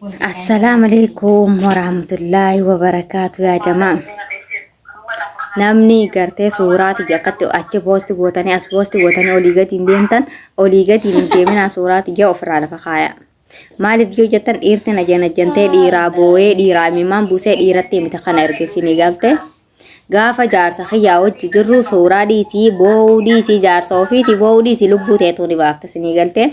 Assalaamu alaikum warahmatullaahi wabarakaatu yaa jamaa. Namni gartee suuraa tiyya akkatti achi poosti gootanii as poosti gootanii olii gadi hin deemtan, olii gadi hin deeminaa, suuraa tiyya ofirraa lafa kaaya. Maaliif yoo jettan, dhiirti na janajjantee, dhiiraa boo'ee, dhiiraa imimmaan buusee, dhiiratti miti kana erge isinii galte. Gaafa jaarsa kiyyaa wajji jirru suuraa dhiisii, boo'uu dhiisii, jaarsa ofiiti boo'uu dhiisii, lubbuu teetuu ni baafta isinii galte.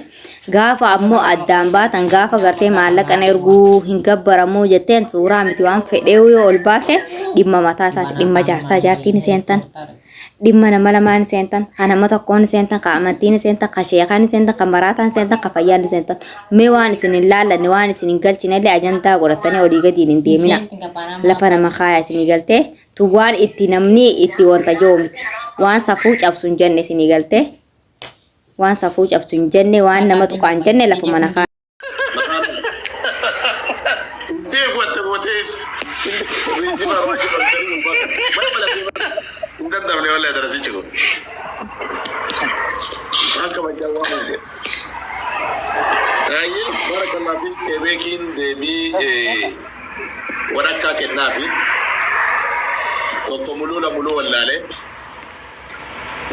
Gaafa ammoo addaan baatan, gaafa gartee maallaqa na erguu hin gabbaramuu jetteen, suuraa miti waan fedhee yoo ol baase dhimma mataa isaati, dhimma jaarsaa jaartiin seentan. Dhimma nama lamaan seentan, kan nama tokkoon seentan, kan amantiin seentan, kan sheekaan seentan, kan maraataan seentan, kan fayyaan seentan. Mee waan isin hin laallanne, waan isin hin galchinellee ajandaa godhatanii olii gadiin hin deemina. Lafa nama kaaya isinii galtee. Tu waan itti namni itti wanta jiru miti. Waan safuu cabsu hin jenne isinii galtee. Waan safuu cabsu hin jenne, waan nama tuqaa hin jenne lafa mana kaaya. Beeku atta gootee hin dandamne wallahi darasichi kun. Waan kabajaa waan hin jedhe. Baay'ee barakallah fi keebeekiin deebii walakkaa kennaafi tokko muluu lamuluu wallaalee.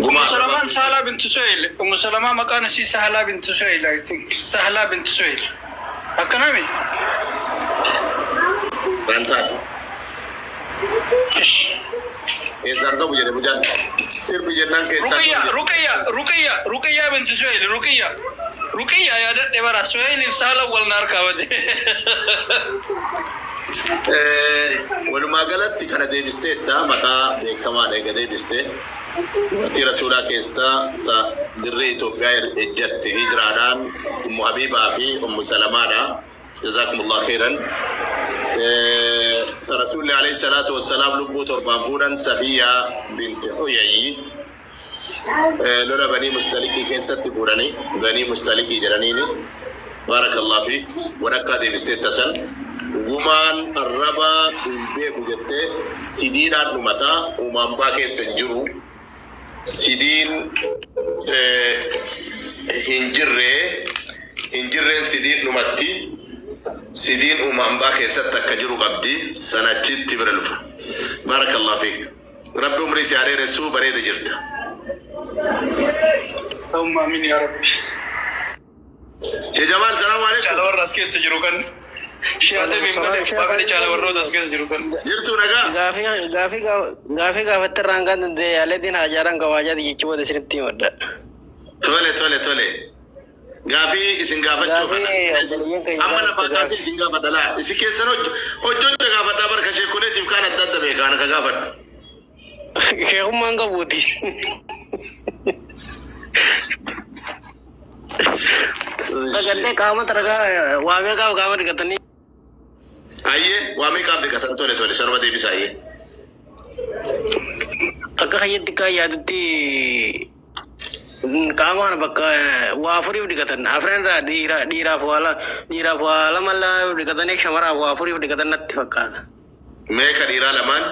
Ummu Salamaan Sahlaa bintu Suheyl. Ummu Salamaa maqaan isii Sahlaa bintu Suheyl, I think. Sahlaa bintu Suheyl. Akkanami? Waan taate. Ish. Keessaan qabu jedhe mucaan. Sirbi jennaan keessaan qabu Ruqiyya, jedhe. Ruqiyya, Ruqiyya, Ruqiyya bintu Suheyl, Ruqiyya. Ruqiyya yaadadhe bara Suheyliif Sahla wal naar kaawwate. Walumaa galatti kana deebisteetta, maqaa beekamaadha eega deebiste. Dubartii Rasuulaa keessaa ta dirree Itoophiyaa ejjatte hijraadhaan Ummu Habiibaa fi Ummu Salamaadha. Jazaakumullah khairan. Ta Rasuulli alayhi salaatu wassalaam lubbuu torbaan fuudhan Safiyaa binti Huyayyi. Lola Banii Mustaliqii keessatti fuudhanii Banii Mustaliqii jedhaniini. Baarakallah fi walakkaa deebisteetta san. Gumaan arrabaa hin beeku jettee, sidiidhaan dhumataa uumaambaa keessa hin jiru. Sidiin hin jirree hin jirreen sidiin dhumatti. Sidiin uumaambaa keessatti akka jiru qabdi san achitti bira lufa. Baarakallah fiik. Rabbi umrii si haa dheeressuu, bareeda jirta. Allahumma amin yaa Rabbi. Shee Jamaal, salaamu alaikum. Caala warra as keessa jiru kan. Shee Adem hin malee abbaa fedhe caala warroota as keessa jiru kan. Jirtuu nagaa? Gaafii gaafatte irraan kan danda'e yaaleetiin haajaaran qabaajaati jechuu booda isinitti himadha. Tole. Gaafii isin gaafachuu Gaafii kana. Isin obboleeyyan keenya amma lafaa gaafatte kaasee isin gaafadha laa. Isin keessan hojjocha gaafadhaa barka sheekoleetiif kaan adda adda beekaa ana ka gaafadhu. Sheekummaan qabuuti. Sagallee qaama taragaa waa meeqaaf qaama dhiqatanii? Ayyee, waa meeqaaf dhiqatan? Tole, sanuma deebisa, ayyee. Akka kayyatti akka yaadutti qaama kana bakka waa afuriif dhiqatan. Afran irraa dhiiraaf dhiiraaf waa lama lama dhiqatanii, shamaraaf waa afuriif dhiqatan natti fakkaata. Mee ka dhiiraa lamaan?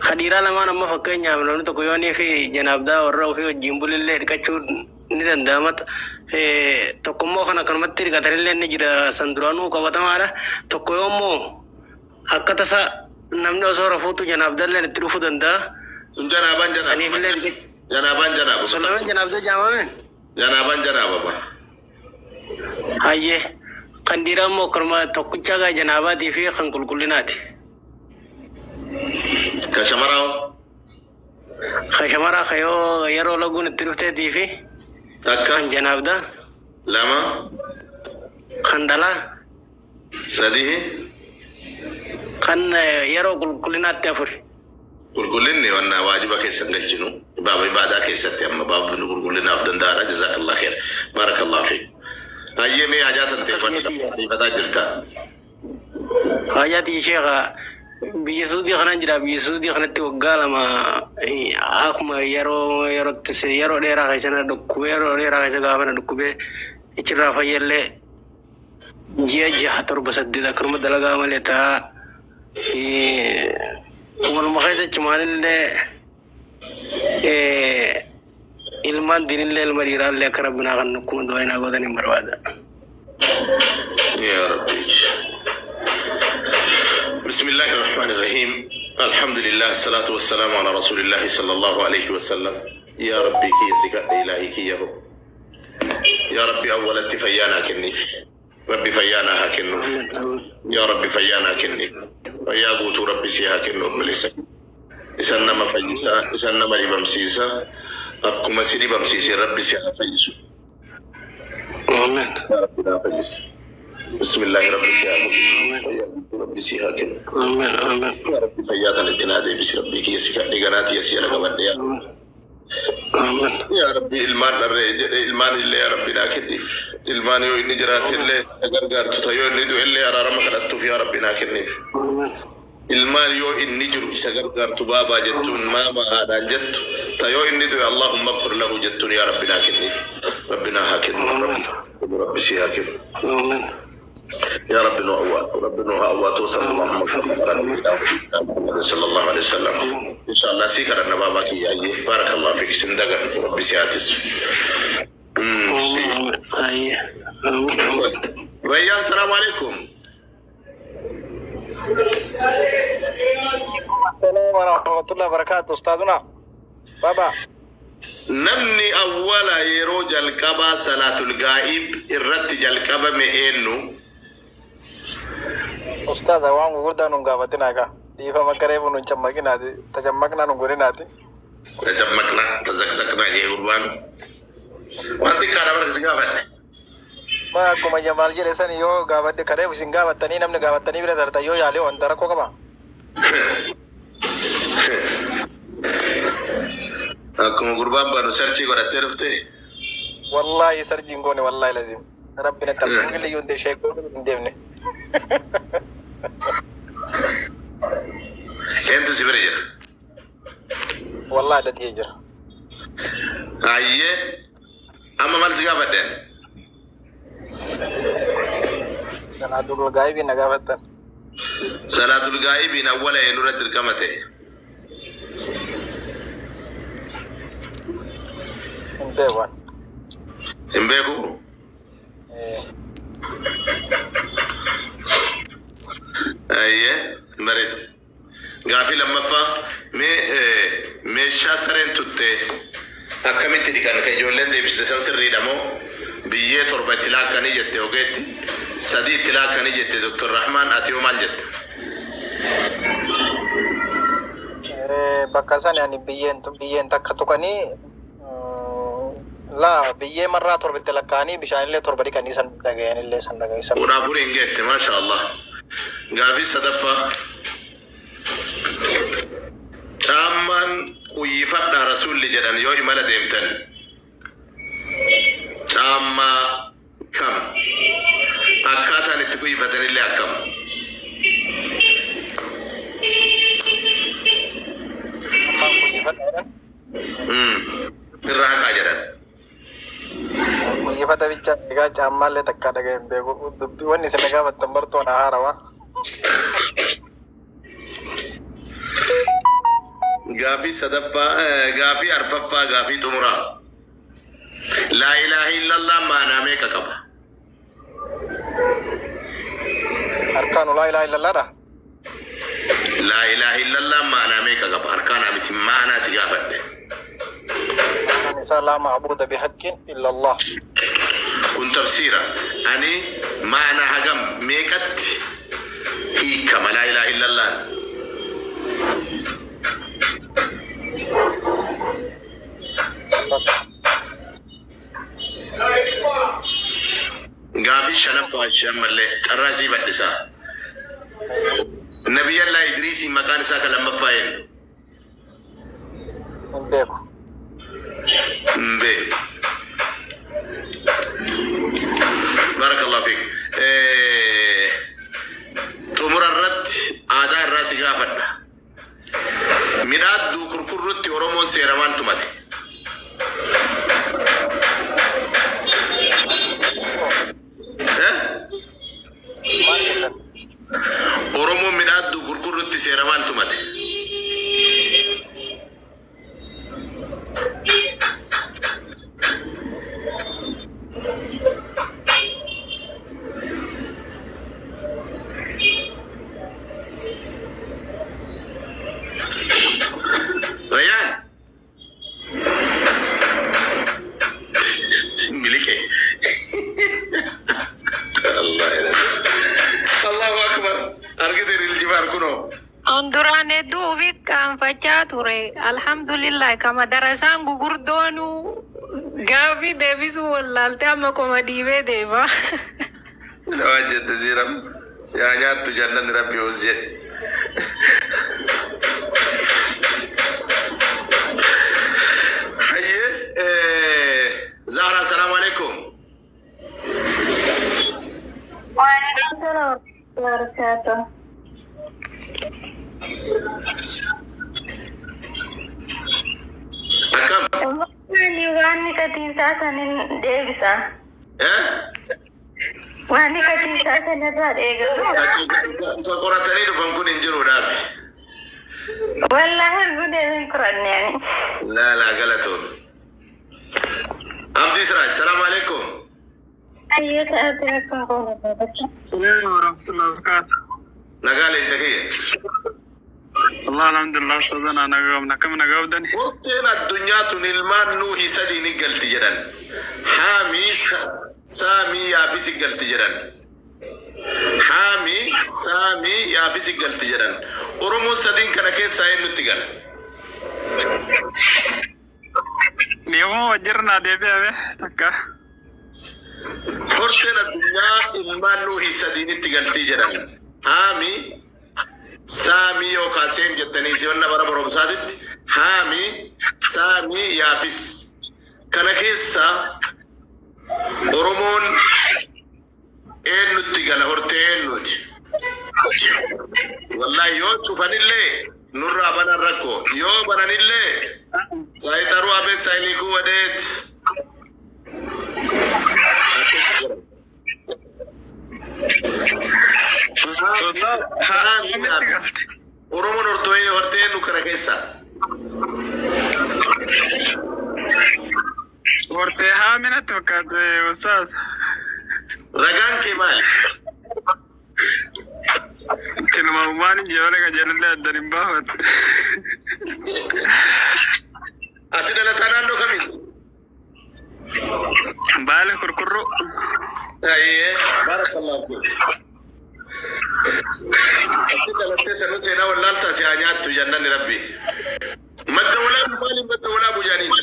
Ka dhiiraa lamaan amma fakkeenyaaf namni tokko yoonii fi janaabdaa warra ofii wajjin bulillee dhiqachuun ni danda'ama. Tokko immoo kan akkanumatti dhiqatanillee ni jira, san duraanuu qabatamaadha. Tokko yoo immoo akka tasa namni osoo rafuutu janaabdalleen itti dhufuu danda'a. Sun janaabaan janaaba. Saniifillee dhiqachuu. Janaabaan janaaba. Sun lameen janaabdaa jaamame. Janaabaan janaaba. Hayyee. Kan dhiiraa immoo akkanuma tokkicha gaa janaabaatii fi kan qulqullinaati. Ka shamaraa hoo? Kan shamaraa kan yoo yeroo laguun itti dhufteetii fi Takka. kan janaabdaa. Lama. Kan dhalaa. Sadihi. Kan yeroo qulqullinaatti afuri. Qulqullinni wanna waajiba keessa hin galchinu. Baaba ibaadaa keessatti amma baabni qulqullinaaf danda'aadha. Jazakallah khair. Barakallahu fiik. Hayyee, mee hajaa tantee ariifataa jirta. Hajaati sheekha, biyya Suudii kanaan jira. Biyya Suudii kanatti waggaa 2 akkuma yeroo yerootti yeroo dheeraa keessa na dhukkubee, yeroo dheeraa keessa gaafa na dhukkubee achirraa fayyallee ji'a 6, 7, 8 akkanuma dalagaa malee ta'a. Waluma keessa achumaanillee ilmaan diinillee, ilma dhiiraallee akka rabbi naa kan akkuma du'aa naa gootan hin barbaada. Yaa Alhamdulillah, salaatu wassalaamu ala rasuulillahi sallallahu alayhi wasallam. Yaa Rabbii kiyya, si kadhe, ilaahii kiyya ho. Yaa Rabbi, awwalatti fayyaa naa kenniif. Rabbi fayyaa naa haa kennuuf. Yaa Rabbi, fayyaa naa kenniif. Fayyaa guutuu Rabbi si haa kennu, obboleessa. Isan nama fayyisaa, isan nama dhibamsiisa. Akkuma si dhibamsiise Rabbi si haa fayyisu. Amiin. Yaa Rabbi, naa fayyisi. Bismillaahi, Rabbi si haa fayyisu. Fayyaa guutuu Rabbi si haa kennu. Amiin. Amiin. Yaa Rabbi, fayyaa tana itti naa deebisi. Rabbii kiyya, si kadhe, ganaa tiyya si jala qabadhe yaa. Amiin. Yaa Rabbi, ilmaan dharree jedhee ilmaan illee yaa Rabbi naa kenniif. Ilmaan yoo inni jiraate illee isa gargaartu ta yoo inni du'e illee araarama kadhattuuf yaa Rabbi naa kenniif. Amiin. Ilmaan yoo inni jiru isa gargaartu, baabaa jettuun, maamaa haadhaan jettu, ta yoo inni du'e Allahumma ighfir lahu jettuun yaa Rabbi naa kenniif. Rabbi naa haa kennu. Rabbi, Rabbi si haa kennu. Amiin. يا رب نو أوات، رب نو أوات، وصلى الله وسلم على نبينا محمد صلى الله عليه وسلم. إن شاء الله سيكر النبابة كي يا بارك الله فيك سندقا ربي سياتس. Ayyee. Amiin. ريان، السلام عليكم. السلام ورحمة الله وبركاته أستاذنا بابا. Namni awwala yeroo jalqabaa salaatul gaa'ib irratti jalqabame eenyu? أستاذ, waan gurguddaa nun gaafatinaa kaa, dhiifama, garee nun cammaqinaati, tacammaqnaa nun godhinaati. Tacammaqna tazaqzaqna jee gurbaan. Waan xiqqaadha barka si gaafadhe. Ma akkuma Jamaal jedhe sani yoo gaafadhe karee isin gaafattanii namni gaafattanii bira darta yoo yaalee wanta rakkoo qaba. Akkuma gurbaan banu search godhattee dhuftee. Wallaahi search hin goone, wallaahi lazim. Rabbi natti alhamdulillah yoo hin sheekoo hin deemne. Eentu si bira jira? Wallaahi dadhiyee jira. Ayyee, amma maal si gaafadheen? Salaatul gaa'ibii na gaafattan. Salaatul gaa'ibiin awwala eenyurra dirqama ta'e? Hin beeku. Hin beeku? Eh. Ayyee, bareeda. Gaafii lammaffaa, mee meeshaa sareen tutte akkamitti dhiqan? Kan ijoolleen deebiste san sirriidha moo biyyee torba itti laakkanii jette ogeetti, sadii itti laakkanii jette Dr. Rahmaan, ati yoo maal jette? Bakka sani ani biyyeen takka tuqanii, laa, biyyee marraa torba itti lakkaa'anii bishaanillee torba dhiqanii san dhagayanillee san dhagayisan. 14 hin geette, maasha Allah. Gaafii sadaffaa, caammaan quyyifadhaa rasuulli jedhan yoo imala deemtan caammaa kam, akkaataan itti quyyifatanillee akkam? Ammaan kuyyifadhaadhaan. Irraa haqaa jedhan. Kuyyifata bicha egaa caammaallee takka dhagaye hin beeku. Dubbii wanni isin gaafattan bartoon haarawaa. Gaafii sadaffaa, gaafii arfaffaa, gaafii xumuraa. Laa ilaaha illallah maanaa meeqa qaba? Arkaanu laa ilaaha illallaadha. Laa ilaaha illallah maanaa meeqa qaba? Arkaanaa miti, maanaa si gaafadhe. Maanaan isaa laa ma'buuda bihaqqin illa Allah. Kun tafsiira. Ani maanaa hagam, meeqatti hiikama laa ilaaha illallaan? Bakka. Gaafii shanaffaa ishee ammallee carraa sii bal'isaa. Nabiyyallaa Idriisii maqaan isaa kan lammaffaa eenyu? Hin beeku. Hin beeku. Barakallahu fiik. Xumura irratti aadaa irraa si gaafadha. Midhaadduu kurkurrutti Oromoon seera maal tumate? Eh? Maal jettan? Oromoon midhaadduu kurkurrutti seera maal tumate? Argite Riil Jifaar kunoo. On duraan hedduu ufi qaanfachaa ture. Alhamdulillah kama darasaan gugurdoonu gaafii deebisuu wallaalte amma qoma dhiibee deema. Waan jette siiram. Si haa nyaattu jannanni rabbi hoos jedhe. Hayyee Zahra, salaamu alaikum. Waalaikum salam wabarakatuh. Akkam? Ani waan niqatiinsaa sanin deebisa. Eh? Waan niqatiinsaa sanirraa eegalu. Ka qoratanii dhufan kun hin jiru dhaabi. Wallaahi arguu deebiin qoranne ani. Laa laa, galatoon. Abdii Siraaj, salaamu alaikum. Ayyee ta'ate akkam goona. Salaam wa rahmatullahi wa barakatuh. Nagaa leenca kiyya. Allah, alhamdulillah, ustazana nagaa qabna, akkam nagaa qabdani? Murteen addunyaa tun ilmaan Nuuhi sadii ni galti jedhan. Haamii, Saamii, Yaafisi galti jedhan. Haamii, Saamii, Yaafisi galti jedhan. Oromoon sadiin kana keessaa eenyutti gala? Dhiifama wajjirra naa deebi'ame takka. Horteen addunyaa ilmaan Nuuhi sadiinitti galtii jedhan. Haamii, Saamii yookaan Seem jettanii si'onna bara barumsaatitti Haamii, Saamii, Yaafis. Kana keessa Oromoon eenyutti gala, hortee eenyuti? Wallahi yoo cufanillee nurraa banan rakkoo, yoo bananillee saayixaruu abeet saayiliikuu wadeet. Ustaz, Saamii, Yaafis. Oromoon hortee eenyu kana keessa? Hortee haaminatti fakkaate, ustaz. Ragaan kee maali? Tilmaamumaan ijoollee qajeelallee addan hin baafatu. Ati dhalataa naannoo kamiiti? Baale Kurkurruu. Ayyee, barakallahu fiik. Ati dhalattee sanuu seenaa wallaaltaa, si haa nyaattu jannanni rabbi. Madda Walaabu maaliin Madda Walaabu jaaniin?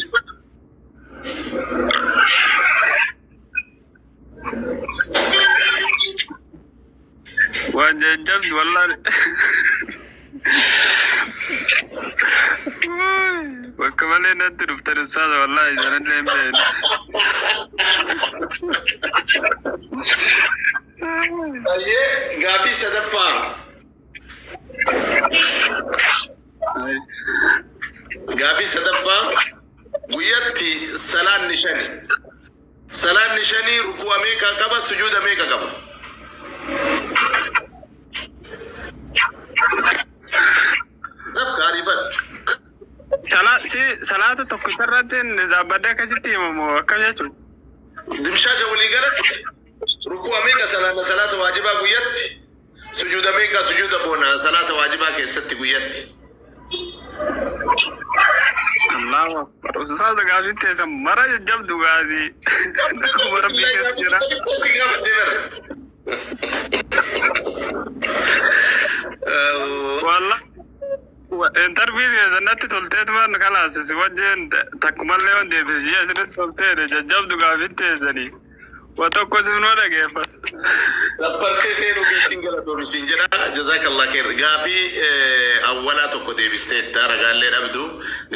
Waan jajjabdu wallaahi. Bakka malee natti dhuftan, ustaaza, wallaahi sanallee hin beekne. Ayyee, gaafii sadaffaa. Gaafii sadaffaa, guyyatti salaanni shani. Salaanni shanii ruku'a meeqa qaba, sujuuda meeqa qaba? Dafka, ariifadhu. Salaata tokko irratti dhaabbadde akkasitti himamu akkam jechuudha? Dimshaasha walii galatti ruku'a meeqa salaanna salaata waajibaa guyyatti? Sujuuda meeqa sujuuda boona salaata waajibaa keessatti guyyatti? Allahu akbar. Ustaaza, gaafii teessan mara jajjabdu gaafii. Akkuma rabbii keessa jira. Si gaafadhee bara. Wallah. Interview keessan natti tolteetumaan kalaas si wajjin takkumallee waan deebise ji'a isinitti tolteedha, jajjabdu gaafii teessanii. Wa tokko sinuma dhageeffas. Lappartee seenuu keetiin galatoomi siin jedha. Jazakallah khair. Gaafii awwalaa tokko deebisteetta, ragaallee dhabdu,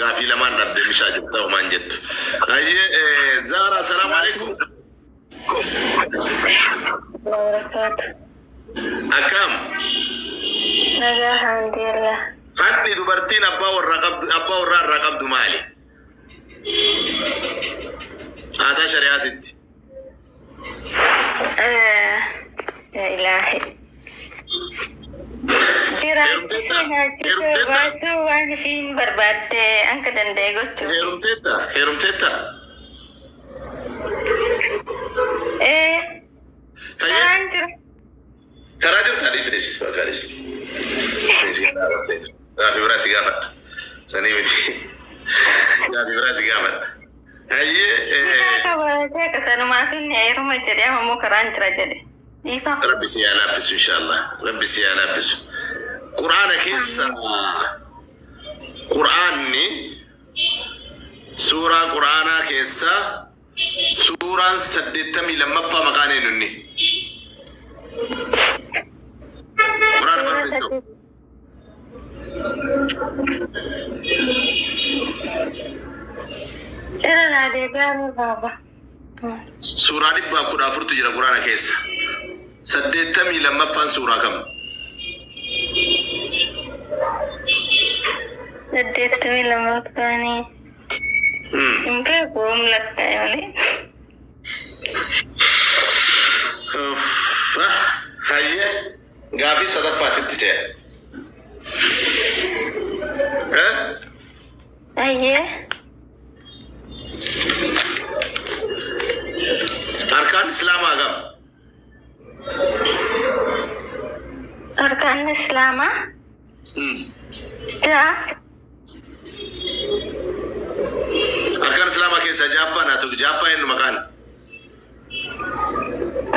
gaafii lamaan dhabde, mishaa jirta, homaan jettu. Ayyee, Zahra, salaamu alaikum. Wabarakatuh. Akkam? Nagaa, alhamdulillah. Hadhi dubartiin abbaa warraa qabdu, abbaa warraa irraa qabdu maali? Aadaa shari'aatitti. Ya ilaahi. Jiraachisuu, nyaachisuu, Heerumteetta? baasuu, waan ishiin barbaadde akka danda'e gochuu. Heerumteetta? Heerumteetta? Eh, Hayyee. karaan jira. Karaa jirtaa? Dhiisi, dhiisi, bakka dhiisi. Gaafii biraa si gaafadha. Sanii miti. Gaafii biraa si gaafadha. Hayyee. Nikaa qabaatee akka sanumaaf inni heeruma jedhee, amma immoo karaan jira jedhe. Dhiifama. Rabbi si haa laaffisu inshallah. Rabbi si haa laaffisu. Qur'aana keessa Qur'aanni suuraa Qur'aanaa keessa suuraan 82ffaa maqaan eenyu inni? Qur'aana Suuraa baruu danda'u. 8. Irra naa deebi'aa mee baaba. Suuraa 114tu jira Qur'aana keessa. 82ffaan suuraa kam? 82ffaanii hin beeku yoom lakkaa'e malee. Uff, Hayyee gaafii sadaffaatitti ce'a. Eh? Hayyee. Arkaan Islaamaa hagam? Arkaan Islaamaa 6. Arkaan Islaamaa keessaa jaaffaan haa ta'u jaaffaa eenyu maqaan?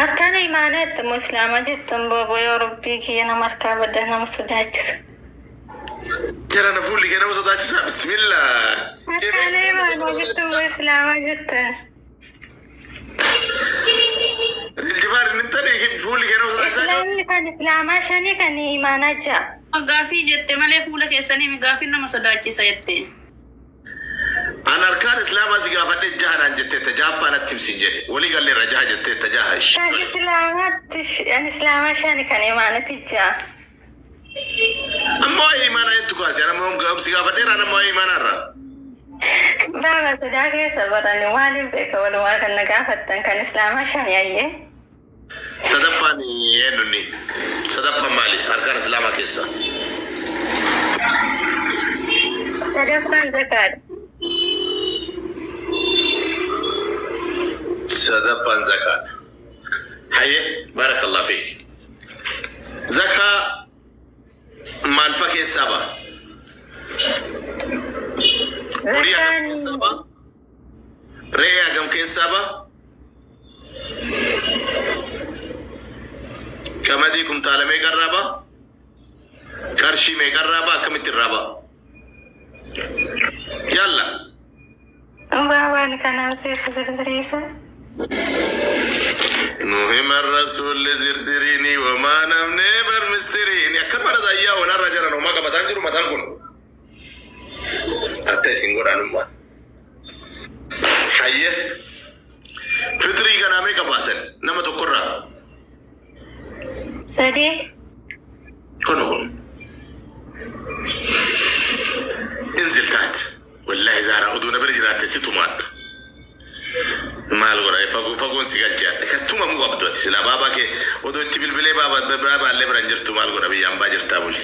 Arkaana imaanaa jette moo Islaamaa jettan booboo yoo rabbii kiyya nama harkaa badda nama sodaachisa. Jarana fuulli kee nama sodaachisaa bismillah. Arkaana imaanaa jettan moo Islaamaa jettan? Riljifaar inni tani fuulli kee nama sodaachisaa. Islaamni kan Islaamaa shanii kan imaanaa 6. Gaafii jette malee fuula keessanii gaafiin nama sodaachisa jette. An arkaan Islaamaa si gaafadhe jaha naan jetteetta jaaffaa natti himsin jedhe. Walii galleerra jaha jetteetta jaha. Kan Islaamaatti kan Islaamaa shani kan imaanatti 6. Amma waa'ee imaanaa jettu kaase ana amma si gaafadheera ana amma waa'ee imaanaa irraa. Baaba sodaa keessa barani maaliif beeka walumaa kan na gaafattan kan Islaamaa shani ayyee. Sadaffaan eenyu inni? Sadaffaan maali? Arkaan Islaamaa keessa. Sadaffaan zakaadha. Sadaffaan zakaadha. Hayyee barakallah fiik. Zakaa maal fa keessaa ba'a? Horii hagam Zakaan keessaa ba'a? Re'ee hagam keessaa ba'a? Qamadii kumtaala meeqa irraa ba'a? Qarshii meeqa irraa ba'a? Akkamitti irraa ba'a? Yalla. Baabaan kanaan siif zirziriisa. Nu himan rasuulli zirziriini wamaa namnee bar mistiriini. Akkan mara ayyaa walarra jiran homaa qabataan jiru mataan kun. Atta isin godhaanummaan. Hayyee. Fitrii kanaa meeqa baasan nama tokkorraa? 3. Kun kun. Inzil taat. Wallaahi Zaaraa oduu na bira jiraatte si tumaadha. Maal godha fagoo fagoon si galchee kan tumamuu qabdu ati silaa baabaa kee odoo itti bilbilee baabaa baabaallee bira hin jirtu maal godha biyyaan baa jirtaa buli.